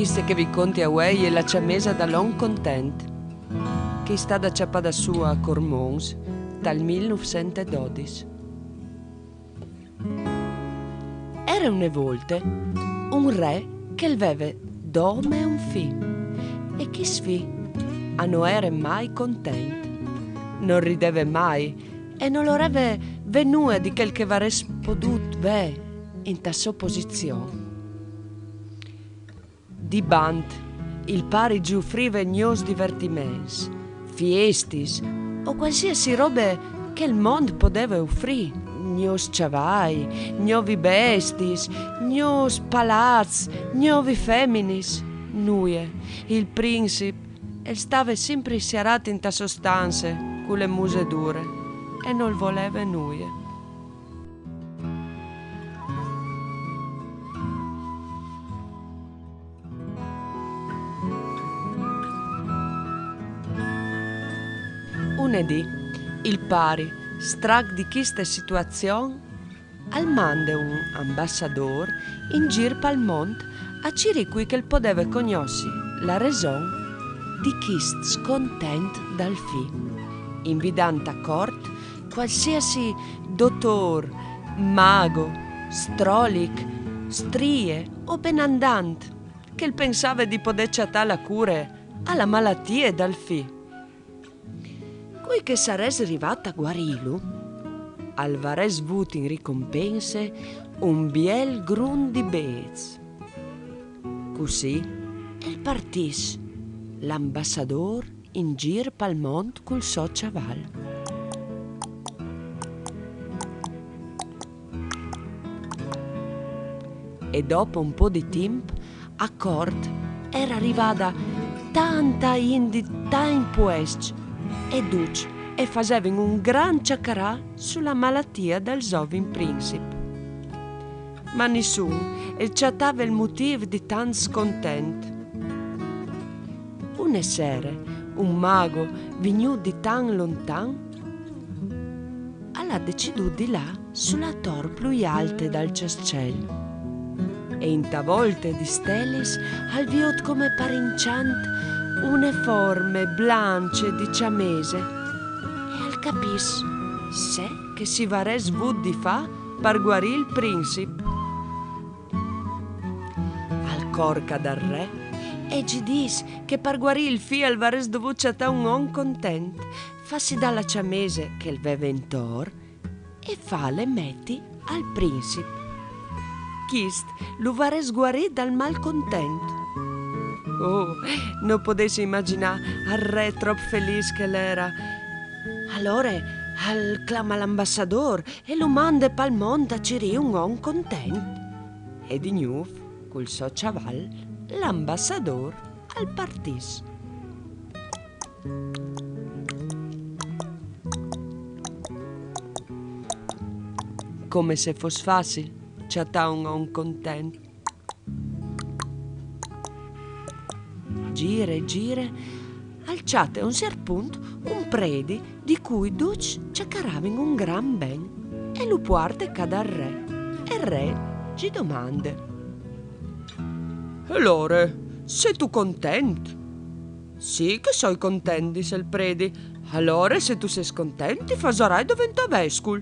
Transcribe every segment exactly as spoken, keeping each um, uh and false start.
Cheste che vi conti a vuê e je la ciamesa dal om content, che e je stada ciapada sù a Cormons tal mil nûfcent e dodis. Ere une volte un re che al veve dome un fi, e chist fi a no ere mai content, nol rideve mai e nol voreve vê nuie di chel che al varès podût vê inta sô posizion. Di bant, il pari i gli ufrive gnos divertiments, fiestis o qualsiasi robe che il mont podeve ufrî, gnos cjavai, gnovis bestiis, gnos palaçs, gnovis feminis. Nuie, il princip al stave simpri siarât inta sô stanze cu la muse dure e nol voleve nuie. Une dì, il pari, strac di chiste situazion, al mande un ambassadôr in gîr pal mont a cirî cui che al podeve cognossi la reson di chist scontent dal fi, invidant a cort qualsiasi dotôr, mago, strolic, strie o benandant che al pensave di podê cjatâ la cure a la malatie dal fi. Cui che al sarès rivât a guarîlu al varès vût in ricompense un biel grum di bêçs. Cussì al partìs l'ambassadôr in gîr pal mont cul so cjaval. E dopo un pôc di timp, a cort ere rivada tanta int di tancj puescj, e ducj a fasevin un grant cjacarâ su la malatie dal zovin princip. Ma nissun al cjatave il motîf di tant scontent. Une sere, un mago, vignût di tant lontan, al à decidût di lâ su la tor plui alte dal cjascjel. E inta volte di stelis al viôt come par incjant une forme blancje di ciamese e al capìs ce che si varès vût di fâ par guarî il princip. Al cor ca dal re e gji dîs che par guarî il fi al varès dovût cjatâ un om content, fâsi dâ la ciamese che al veve intor e fâle meti al princip. Chist lu varès guarît dal malcontent. Oh, no podês imagjinâ al re trop felîs che al era. Alore al clame l'ambassadôr e lu mande pal mont a cirî un om content. E di gnûf, cul so cjaval, l'ambassadôr al partìs. Come se al fos facil cjatâ un om content. Gire, gire, al cjate a un ciert pont un predi di cui ducj a cjacaravin un grant ben e lu puarte ca dal re. E il re gji domande: «Alore, sêstu content?» «Sì che o soi content», al dîs il predi. «Alore, se tu sês content, ti fasarai doventâ vescul.»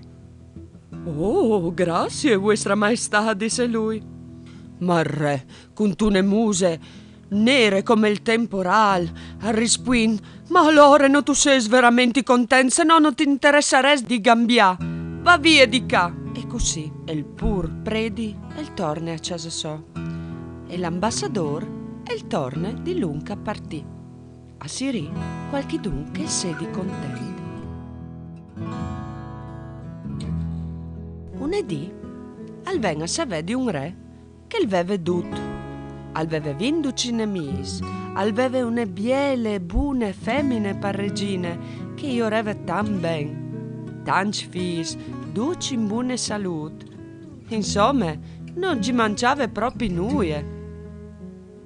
«Oh, graciis, vuestra maestât», al dîs lui. Ma il re, cuntune muse nere come il temporâl, al rispuint: «Ma alore no tu sês verementri content, se no no ti interessarès di cambiâ. Va vie di ca.» E cussì il pûr predi al torne a cjase sô e l'ambassadôr al torne dilunc a partî a cirî cualchidun che al sedi content. Une dì al ven a savê di un re che al veve dut. Al veve vint ducj i nemîs, al veve une biele, bune femine par regjine, che i voreve tant ben, tancj fîs, ducj in bune salût. Insome, no gji mancjave propit nuie.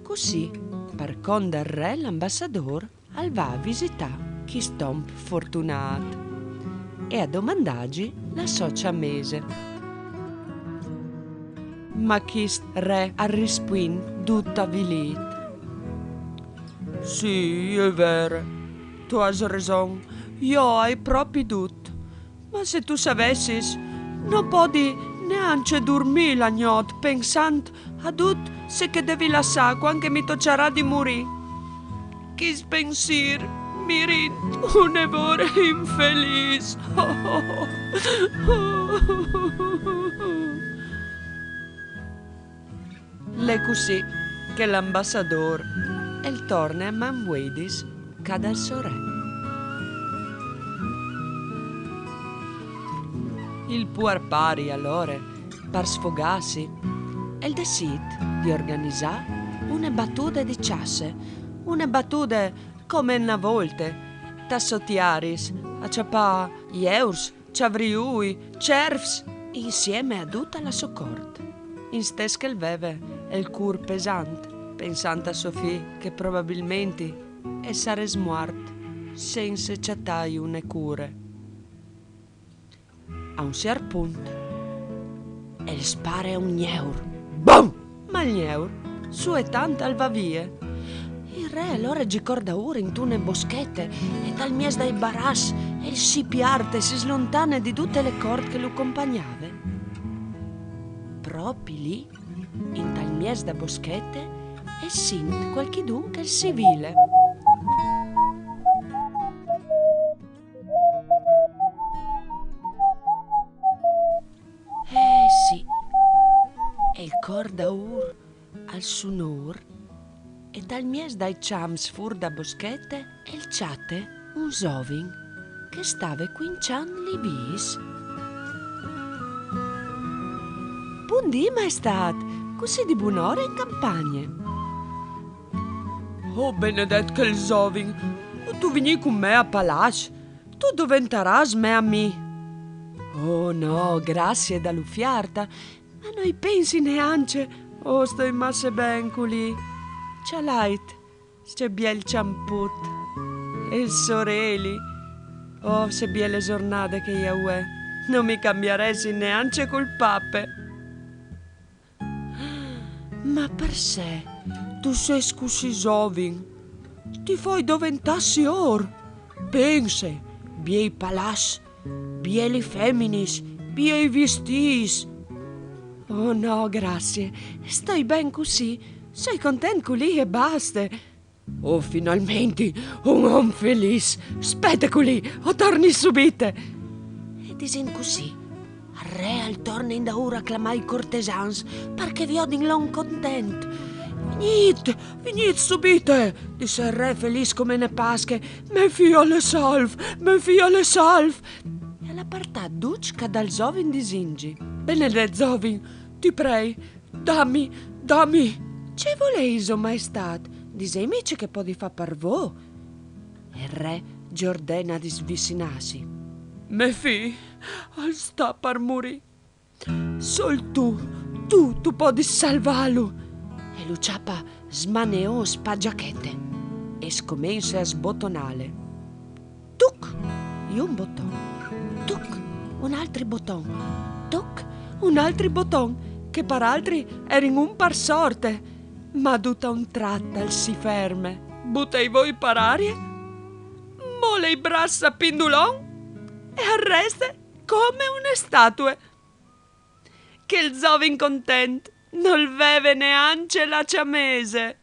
Cussì, par cont dal re, l'ambassadôr al va a visitâ chist om fortunât e a domandâgji la sô ciamese. Ma chist re al rispuint dut avilît: Sì, è vere. Tu âs reson. Jo o ai propi dut. Ma se tu savessis, no podi neanche durmî la gnot pensant a dut ce che devi lassâ cuant che mi tocerà di murî. Chist pensîr mi rint une vore infelîs. L'è cussì che l'ambassadôr el torne a Manvueidis ca dal so re. Il puar pari, alore, par sfogâsi, el decît di organizâ une batude di cjasse, une batude come na volte, ta sot i aris, a cjapâ jeurs, cjavriui, cerfs, insiemi a duta la so cort. Instès che el veve el cûr pesant, pensant a so fi che probabilmenti el sarès muart cence cjatâi une cure. A un ciert punt el spare un gneur. Bum! Ma il gneur, suetant, al va vie. Il re alore al zi cor daûr intune boschete e tal mieç dai baraçs el si piarte, si slontane di dute le cort che lu compagnave. Propi li, intal mieç da boschete, el sint cualchidun che el sivile. Eh sì, e il cor daûr al sunôr, e tal mieç dai cjamps fûr da boschete el cjate un zovin che al stave cuinçant li vîs. Bundì, maestât, cussì di bunore in campagne. Oh, benedet chel zovin, tu vignî cun me a palaç, tu doventarâs me amì. Oh no, gracie da lu fiarta, ma no i pensi neanche. Oh, o stoi masse ben culì. Cjalait, ce biel cjamput. E il soreli. Oh, ce biele zornade che e je vuê. No mi cambiaressi neanche cul pape. Ma parcè tu sês cussì zovin? Ti foi doventâ siôr. Pense, biei palaçs, bielis feminis, biei vistîts. Oh no, gracie, o stoi ben cussì, o soi content culì e baste. Oh, finalmenti, un om felîs! Spiete culì, o torni subite! E disint cussì, il re al torne indaûr a clamâ i cortesans, par che viodin l'om content. Vignît, vignît subite, dîs il re felîs come une Pasche, me fi al è salf, me fi al è salf. E al à puartât ducj ca dal zovin disintji: Benedet zovin, ti prei, dami, dami. Ce volêso, maestât? Disêtmi ce che o podi fâ par vô. E il re al zi ordene di svicinâsi. Me fi al sta par murî. Sôl tu, tu, tu podis salvâlu. E lu cjapa smaneôs pa gjachete e al scomence a sbotonâle. Tuc! Un boton. Tuc! Un altri boton. Tuc! Un altri boton, che par altri a jerin un par sorte. Ma dut a un trat al si ferme, bute i voi par arie, mole i braçs a pindulon e al reste come une statue. Chel zovin content nol veve neanche la cjamese.